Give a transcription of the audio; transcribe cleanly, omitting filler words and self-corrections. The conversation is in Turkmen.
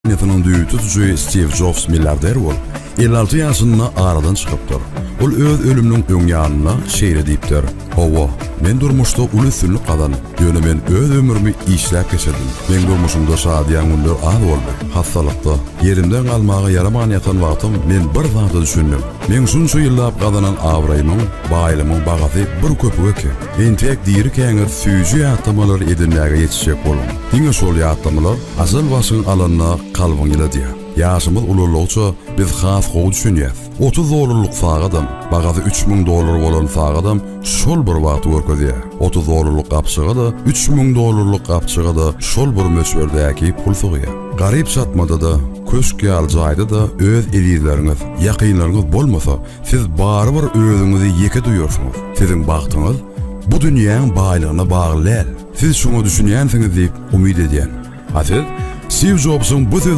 Kompaniýasynyň düýbi tutujy Stiw Jobs milliarder bolup, 56 ýaşynda aradan çykypdyr. Ol öz ölüminiň öň ýanynda şeýle diýipdir, Hawa, men durmuşda uly üstünlik gazandym, ýöne men öz ömrümi işläp geçirdim. Meň durmuşymda şadyýan günler az boldy. Hassalykda, ýerimden galmaga ýaraman ýatan wagtym men bir zada düşündim. Meň şunça ýyllap gazanan abraýymyň, baýlygymyň bagasy bir köpük eken. Entek dirikäňiz süýji ýatlamalary edinmäge ýetişjek boluň. Diňe şol ýatlamalar Ajal başyň alanda kalbyň ýyladýar. Ýaşymyz ulalygyça biz has gowy düşünýäs. 30 dollarlyk sagadam, bagasy 3000 dollar bolan sagadam şol bir wagty görkezýär. 30 dollarlyk gapjyga-da, 3000 dollarlyk gapjyga-da şol bir möçberdäki pul sygýar. Garyp çatmada-da, köşk ýaly jaýda-da öz ezizleriňiz, ýakynlaryňyz bolmasa, siz barybir özüňizi ýeke duýarsyňyz. Siziň bagtyňyz bu dünýäň baýlygyna bagly däl. Siz şuňa düşünýänsiňiz diýip umyt edýän. A siz Stiw Jobsuň bu söz.